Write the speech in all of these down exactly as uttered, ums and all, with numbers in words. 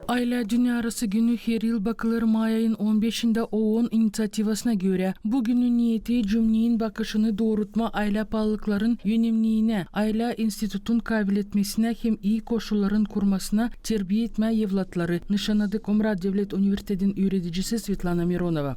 Aylä dünnearası günü her yıl bakılêr may ayın on beşindä OON iniţiativasına görä. Bu günün niyeti cümnenin bakışını doorutmaa aylä paalılıkların önemniinä, aylä institutun kaabil etmesinä hem ii koşulların kurmasına terbiä etmää evlatları, nışannadı Komrat devlet universitetin üüredicisi Svetlana Mironova.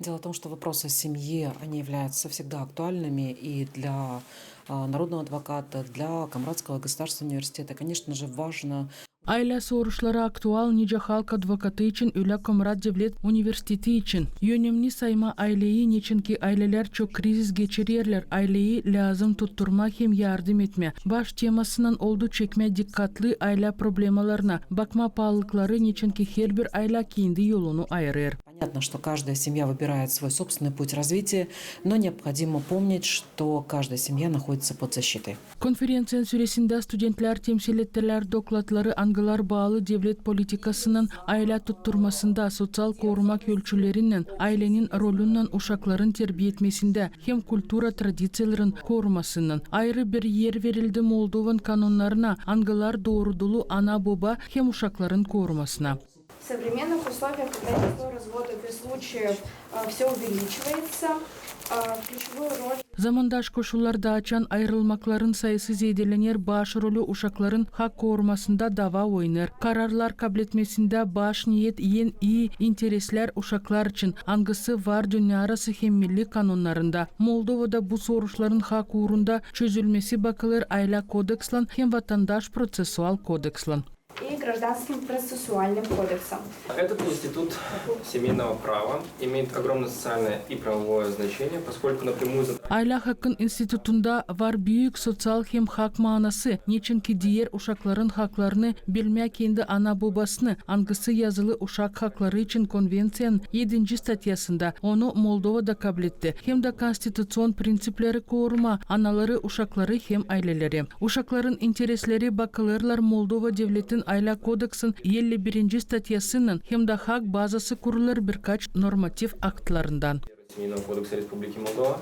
Дело в том, что вопросы о семье, они являются всегда актуальными и для а, народного адвоката, для Комратского государственного университета. Конечно же, важно. Aylä soruşları aktual nicä halk advokatı için, ölä Komrat devlet universiteti için. Önemni saymaa ayleyi, neçinki aylelär çok krizis geçirerlär. Ayleyi lääzım tutturmaa hem yardım etmää. Baş temasınnan oldu çekmää dikkatlı aylä problemalarına, bakmaa paalılıkları, neçinki herbir aylä kendi yolunu ayırêr. Понятно, что каждая семья выбирает свой собственный путь развития, но необходимо помнить, что каждая семья находится под защитой. Konferenţiyanın süresindä studentlär temsil ettilär dokladları, angılar baalı devlet politikasınnan aylä tutturmasında, soţial korumak ölçülerinnän, aylenin rolunnan uşakların terbiä etmesindä hem kultura tradiţiyaların korumasınnan. Ayırı bir er verildi Moldovanın kanonnarına, angılar doorudulu ana-boba hem uşakların korumasına. В современных условиях, когда число разводов и случаев все увеличивается, ключевую роль. Zamandaş koşullarda, açan ayırılmakların sayısı zeedelener, baş rolü uşakların hak korumasında dava oynêêr. Kararlar kabletmesindä baş niyet en ii intereslär uşaklar için, angısı var dünnearası hem milli kanonnarında. Moldovada bu soruşların hak uurunda çözülmesi bakılêr Aylä kodekslan hem Vatandaş proţessual kodekslan. И Гражданским процессуальным кодексом. Этот институт семейного права имеет огромное социальное и правовое значение, поскольку напрямую затрагивает. Aylä hakkın institutunda var büük soţial hem hak maanası, neçinki diyer uşakların haklarını bilmää kendi ana-bobasını, angısı yazılı Uşak hakları için konvenţiyanın edinci statyasında, onu Moldova da kabletti, hem dä konstituţion prinţipleri korumaa anaları, uşakları hem ayleleri. Uşakların interesleri bakılêrlar Moldova devletin Aylä kodeksinin elli birinci statyasınnan hem dä hak bazası kurulêr birkaç normativ aktlarından. Семейного кодекса Республики Молдова.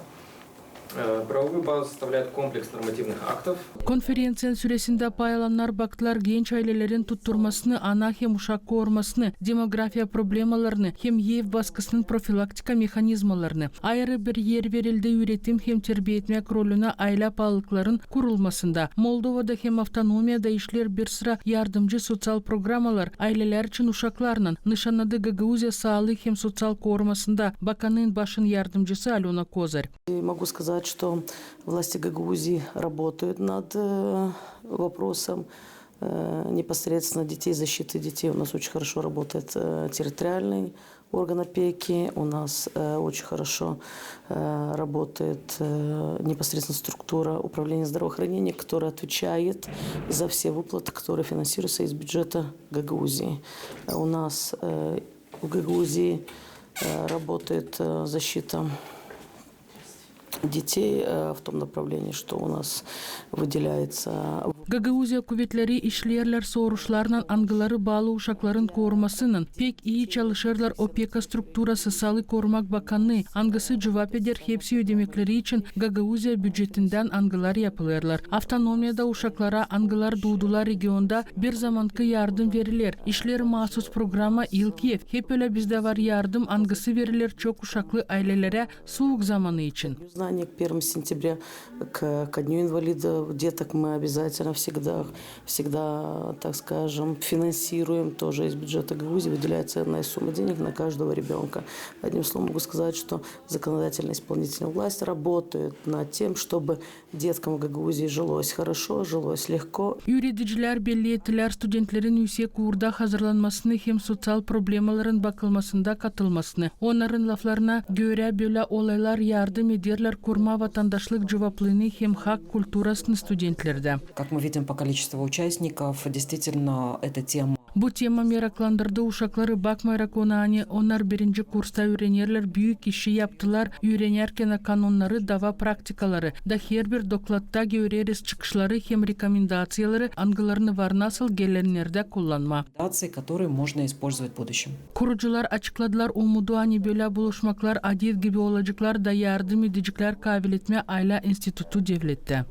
Э, правовую базу составляет комплекс нормативных актов. Konferenţiyanın süresindä pay alannar baktılar genç aylelerin tutturmasını, ana hem uşak korumasını, demografiya problemalarını hem ev baskısının profilaktika mehanizmalarını. Ayırı bir er verildi üüretim hem terbiä etmäk rolünä aylä paalılıkların kurulmasında. Moldovada hem avtonomiyada işleer bir sıra yardımcı soţial programalar aylelär için uşaklarlan, nışannadı Gagauziya saalıı hem soţial korumasında bakanın başın yardımcısı Alöna Kozar. И могу сказать, что власти Гагаузии работают над э, вопросом э, непосредственно детей, защиты детей. У нас очень хорошо работает э, территориальный орган опеки, у нас э, очень хорошо э, работает э, непосредственно структура управления здравоохранения, которая отвечает за все выплаты, которые финансируются из бюджета Гагаузии. Э, У нас э, в Гагаузии э, работает э, защита детей э, в том направлении, что у нас выделяется. Gagauziya kuvetleri işleerlär soruşlarlan, angıları baalı uşakların korumasınnan. Pek ii çalışêrlar opeka strukturası, saalıı korumak bakannıı, angısı cuvap eder hepsi ödemekleri için Gagauziya bücetindän, angılar yapılêrlar avtonomiyada uşaklara, angılar duudular regionda, bir zamankı yardım veriler. İşleer maasus programa İlk ev. Hep ölä bizdä var yardım, angısı veriler çok uşaklı aylelerä suuk zamanı için. Знание к первому сентября, к, ко дню инвалидов, деток мы обязательно всегда, всегда, так скажем, финансируем. Тоже из бюджета Гагаузии выделяется одна сумма денег на каждого ребёнка. Одним словом, могу сказать, что законодательная и исполнительная власть работают над тем, чтобы деткам в Гагаузии жилось хорошо, жилось легко. Üüredicilär belli ettilär studentlerin üüsek uurda hazırlanmasını hem soţial problemaların bakılmasında katılmasını. Onnarın laflarına görä, bölä olaylar yardım ederlär kurmaa vatandaşlık cuvaplılığını hem hak kulturasını studentlerdä. Как мы видим по количеству участников, действительно, эта тема. Bu tema meraklandırdı uşakları. Bakmayarak ona, ani onnar birinci kursta üürenerlär, büük işi yaptılar üürenärkän kanonnarı, dava praktikaları. Da herbir dokladta göreriz çıkışları hem rekomendaţiyaları, angılarını var nasıl gelennerdä kullanmaa. Рекомендации, которые можно использовать в будущем. Kurucular açıkladılar umudu, ani bölä buluşmaklar adet gibi olaceklar da yardım edeceklär kaabil etmää aylä institutu devlettä.